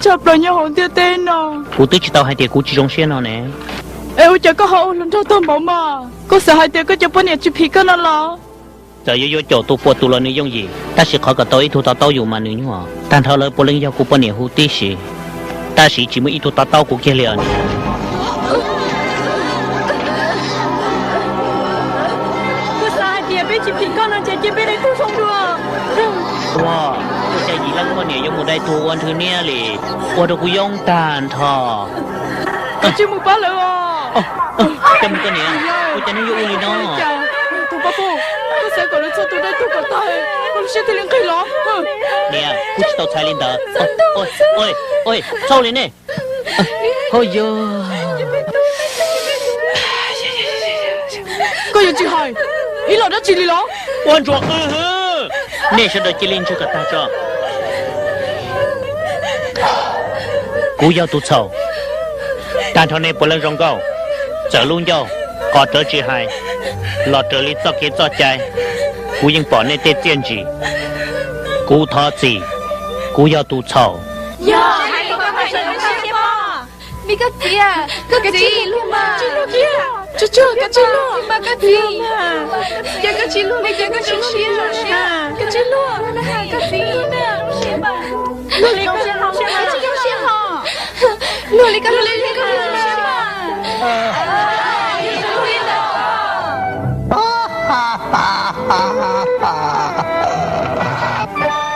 Tshaj plaws nyob hauv ntiaj teb no. Kuv twb tsis tau hais tias kuv tsis zoo siab no ne. Es ua cas koj ho ua hluas nraug tag npaum mas? Koj xav hais tias koj cov poj niam tsis phim koj no los? Txawm yuav yuav caum tus puas tus los nws yooj yim, tab sis qhov kom tau ib tug to taub yus mas nws nyuaj. Tag nrho lawv puav leej yog kuv poj niam hu tib si, tab sis tsis muaj ib tug to taub kuv kiag li os niam. Koj xav hais tias peb tsis phim koj no ces cia peb dai tuag zoo dua. Ua, ua cas Yim Leej poj niam yuav mus dai tuag ua nthwv niab li, ua rau kuv yoob tag nrho. Koj tsis mus pab lawv os. Coj mus koj niam, ua cas neb yuav ua li no? Tus poj hu, koj xav kom lawv txhua tus dai tuag kom tag, koj lub siab thiaj li nqig los. Niam, kuv tsis tau txhais li ntawd. Oj, oj, txhob li nej. Hauj yog. Koj yuav tsis hais ib los dab tsi li los? Ua ntsuag qw hwv, nej sawv daws cia li ntswg kom tag tso. Kuv yog tus txhaum, tag nrho nej puav leej zoo nkauj, txawm lub ncauj qos rawv tsis hais, los raws li txoj kev txoj cai, kuv yeej pom nej tej txiaj ntsim. Kuv thov txim, kuv yog tus txhaum. Yog, hais kom koj txhob siab pom. Vim koj txiv, koj txiv luag mas. Tsis luag kiag, tsuag tsuag koj tsis luag mas koj txiv. Ces koj tsis luag li ces koj tsis siab, koj tsis luag. Koj txiv, luag li koj tsis zoo siab hos. Luag li koj, luag li koj tsis zoo siab mas.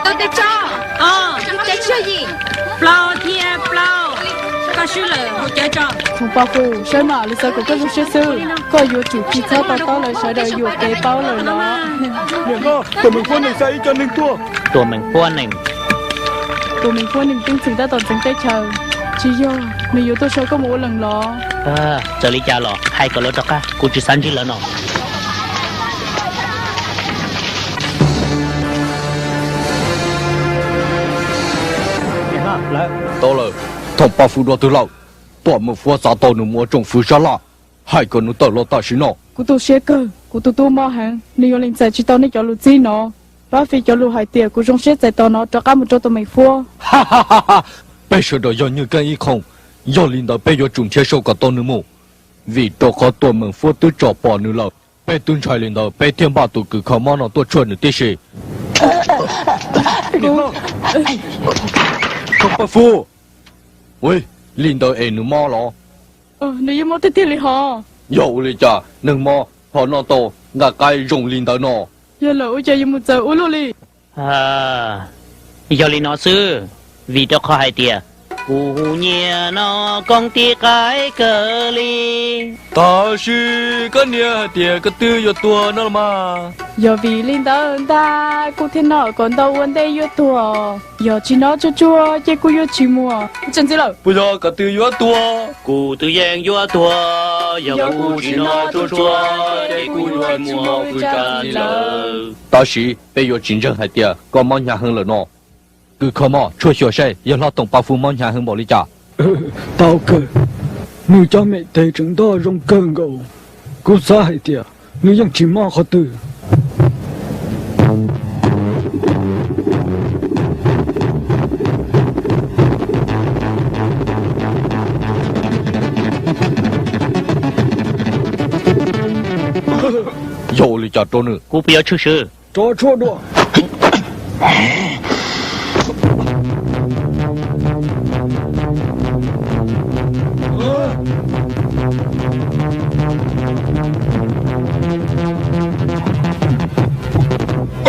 Tus tes tso, tus tes tso yim, plaub thiab plaub, koj swb lawm mus cawv tso. Txhoov Paj Hu, saib mas, lawv xav kom koj zoo siab xwb, koj yuav tsum tsis txhob to taub lawv sawv daws yuam kev paub lawm los. Niam hlob, tuam meem fuab nees xa ib co neeg tuaj. Tuam meem fuab nees. Tuam meem fuab nees teeb txheem tab tom ntxeev teb chaws, tsis yog nws yuav tuaj sau koj mus ua leej los? Txawm li cas los hais kom lawv rov qab, kuv tsis xav ntsib lawv no. Tau lawm, Txhoov Paj Hu dua twg lawm? Tuam meem fuab xa tau nws mus ua tsoom fwv sab laj, hais kom nws tawm los tam sim no. Kuv tu siab kawg, kuv tus tub mob heev, nws yuav lees txais tsis tau nej cov lus txib no. Pab fij cov lus hais tias kuv zoo siab txais tos no rov qab mus rau tuam meem fuab. Peb sawv daws yog nywj keeb ib qho, yog li ntawd peb yuav tsum nrhiav sau kom tau nws mus, vim rau qhov tuam meem fuab twb tsom pom nws lawm. Peb twb ntshai li ntawd peb thiaj npaj tus kws kho mob no tuaj tshuaj nws tib si. Txhoov Paj Hu, li ntawd es nws mob los? Nws yeej mob tiag tiag li hos. Yog ua li cas neeg mob ho noj tau nqaij qaib zoo li ntawd no? Yog lawm ua cas yuav mus txawv ua luaj li? Yog li no xwb, vim rau qhov hais tias kuv hu nyiaj no koob tib qaib kawg li. Tab sis koj niam hais tias koj twb yuav tuag no los mas. Yog vim li ntawd ntag kuv thiaj noj kom ntau ua ntej yuav tuag. Yog tsis noj tsuag tsuag ces kuv yuav tsis muaj tseeb ntxiv lawm. Puas yog koj twb yuav tuag? Kuv twb yeej yuav tuag, yog kuv tsis noj tsuag tsuag ces kuv yuav tsis muaj hwj tsa lawm. Tab sis peb yuav tsis ntseeg hais tias koj mob hnyav heev lawm no. Kws kho mob, tshuaj xyuas saib yawg hlob Txhoov Paj Hu mob hnyav heev npaum li cas. Tau kawg, nws cov mem tes tseem ntog zoo kawg nkaus. Kuv xav hais tias nws yeej tsis mob qhov twg. Yog ua li cas rau nws? Kuv puas yuav tshwm sim? Rov tshuaj dua.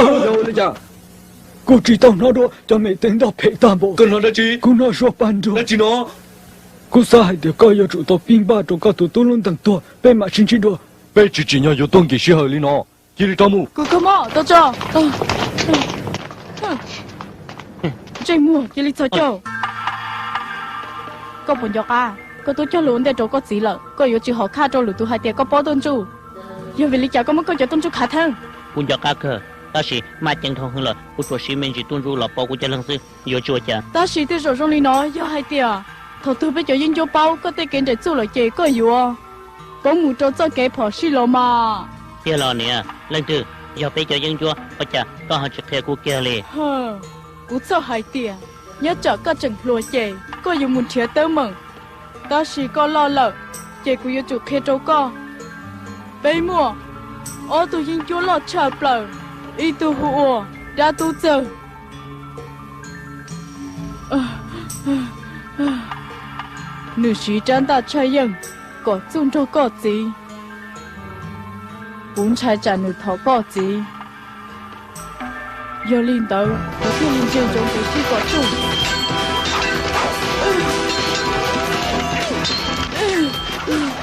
Yog ua li cas? Kuv tsis tau hnov dua, cov mem tes ntog phem tag npaum. Koj hnov dab tsi? Kuv hnov suab paj nrog. Dab tsi no? Kuv xav hais tias koj yuav tsum tau pib npaj rau koj tus tub lub ntees tuag, peb mam sib ntsib dua. Peb tsis tsim nyog yuav tuaj nkim sij hawm li no. Cia li rov mus. Kuv kho mob tau tso. Ntsej muag cia li txhos caug. Koj puas nco qab, koj twb cog lus ua ntej rau koj txiv lawm, koj yuav tsis hom khaj rau lwm tus hais tias koj paub tuaj ntsuj. Yog vim li cas koj muab koj cov tuaj ntsuj khav theeb? Kuv nco qab kawg, tab sis maj ceev dhau heev lawm, kuv tsuas siv me ntsis tuaj ntsuj los pauv kuv cov leeg xwb, yuav tsis ua cas. Tab sis tej zaum zoo li no, yog hais tias thaum twg peb cov yeeb ncuab paub koj tej kev nraim txuj lawm ces koj yuav paub mus rau txoj kev phom sij los mas. Tiag los niam? Leej twg? Yog peb cov yeeb ncuab, ua cas koj ho tsis qhia kuv kiag li? Kuv txhawj hais tias Nyob tsam koj tseem hluas ces koj yuav mus nrhiav teeb meem, tab sis koj loj lawm ces kuv yuav tsum qhia rau koj. Peb muaj ob tug yeeb ncuab loj tshaj plaws, ib tug hu ua Dab Tub Txawg. Nws siv rab ntaj tshaj yeej kom txuj nrog koj txiv. Kuv ntshai tsam nws thov koj txiv. Yog li ntawd kuv thiaj li ntsia ntsoov kev sib kom txuj.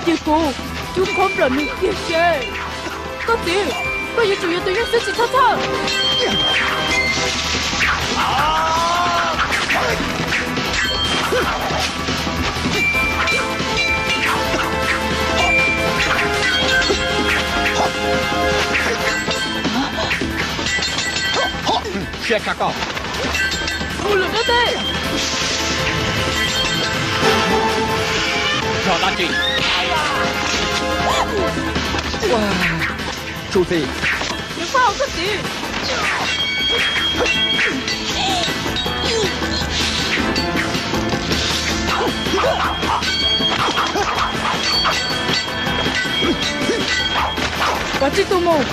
Cia kuv rub qhov nplawm nws kiag seb. Koj txiv, koj yuav tsum yog tus yeej xwb tsis txhob txhawj. Siab tshaj koj. Hu lwm dab teb. Yog dab tsi? Tsu Xis. Nws faj koj txiv. Kav tsij tus mus.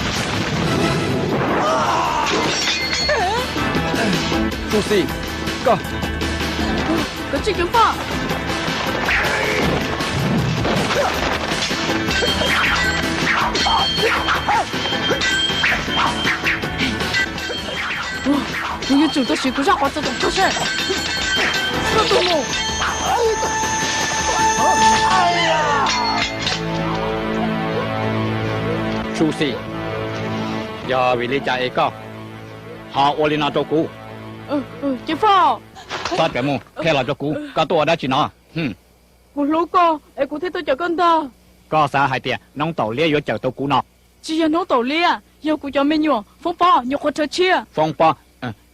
Tsu Xis, koj. Kav tsij ceev faj. Kuv yuav tsum tau siv kuv zaj qhov txaus ntshai seb. Koj tus mus. Tsu Xis, yog vim li cas es koj ho ua li no rau kuv? Ceev faj, txhob rawm mus, qhia los rau kuv, koj tuaj ua dab tsi no? Kuv hlub koj es kuv thiaj tuaj cawm koj ntag. Koj xav hais tias noob taum liab yuav cawm tau kuv no? Tsis yog noob taum liab, yog kuv cov me nyuam foob pob nyuam qhuav rhawv tshiab. Foob pob?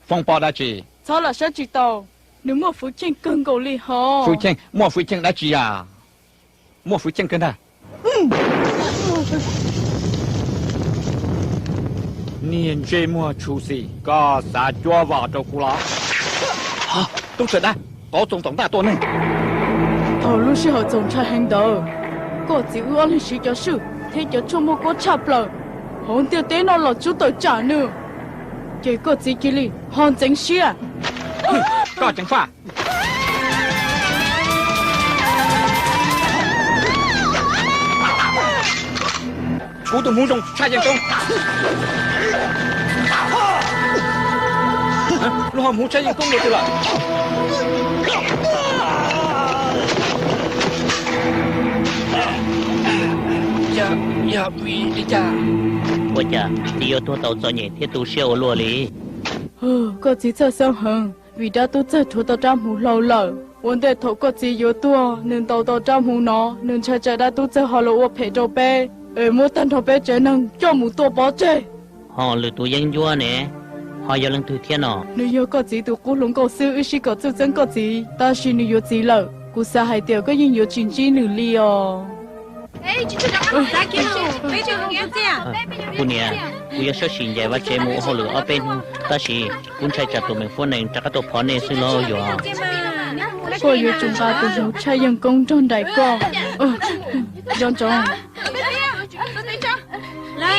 Foob pob dab tsi? Txhob lam saib tsis taus, nws muaj fwv cheej kawg nkaus li hos. Fwv cheej? Muaj fwv cheej dab tsi a? Muaj fwv cheej kawg ntag. Niag ntsej muag Tsu Xis, koj xav cuab vam rau kuv los? Tub txawj dab, qauv txoos taum ntaj tua neeg. Thaum lub sij hawm txaus ntshai heev ntawd, koj txiv wb ob leeg siv cov swj thiab cov tshuaj muaj kuab tshaj plaws hauv ntiaj teb no los tsuj tawm tsam nws, ces koj txiv cia li ho ntxeev siab. Koj ceev faj. Kuv tus hmuv zoo tshaj yeej koob. Luag ho hmuv tshaj yeej koob dua twg lawm? Yog vim li cas? Ua cas txiv yuav tuag tau txom nyem thiab tu siab ua luaj li? Koj txiv txhawj xeeb heev vim dab tub txawg rhuav tau rab hmuv hlau lawm. Ua ntej thaum koj txiv yuav tuag, nws ntaus tau rab hmuv no, nws ntshai tsam dab tub txawg ho los ua phem rau peb es muab tag nrho peb tsev neeg coj mus tua pov tseg. Ho lwm tus yeeb ncuab ne, ho yog leej twg thiab no? Nws yog koj txiv tus qub hluas nkauj xwb, wb sib kom txuj txeeb koj txiv, tab sis nws yuav txiv lawm, kuv xav hais tias koj yeej yuav tsis ntsib nws li os. Kuv niam, kuv yuav sawv tsees ncaim vaj tsev mus ua hauj lwm ob peb hnub, tab sis kuv ntshai tsam tus meem fuab nees rov qab tuaj phov nej xwb lauj yuav. Koj yuav tsum nqa tus hmuv tshaj yeej koob nrog nraim koj. Nco ntsoov.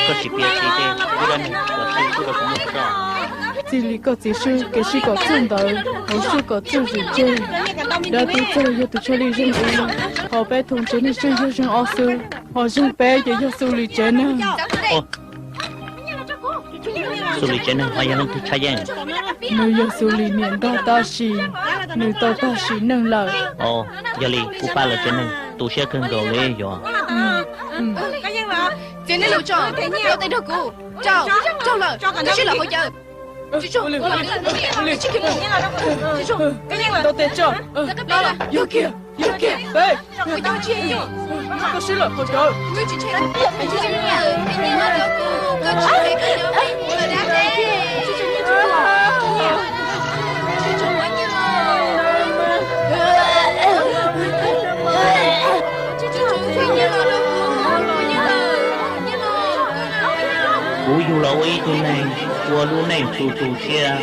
Koj tsis piav txiv tej, wb dab neeg ua txij rau kuv mloog tso. Txij li koj txiv swb kev sib kom txuj ntawd, hauv sib kom txuj zwm tseg. Dab tub txawg yog tus tshaj lij zeej ub, ho peb thoob tsev neeg swb yog zeej ob xwb, ho zeej peb ces yog Xu Lis tsev neeg. Xu Lis tsev neeg ho yog leej twg tshaj yeej? Nws yog Xu Lis niam ntag tab sis nws tau tag sim neej lawm. Yog li kuv pab lawv tsev neeg tu siab kawg nkaus li yuav. Txiv neej lus tso, rau tes nrog kuv. Raug lawm, koj sib lawm hauv cawv. Tau tes tso. Yog kiag, yog kiag, peb. Koj sib lawm hauv cawv. Kuv yug los ua ib tug neeg ua lub neej tu tu siab.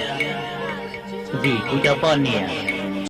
Vim kuv cov poj niam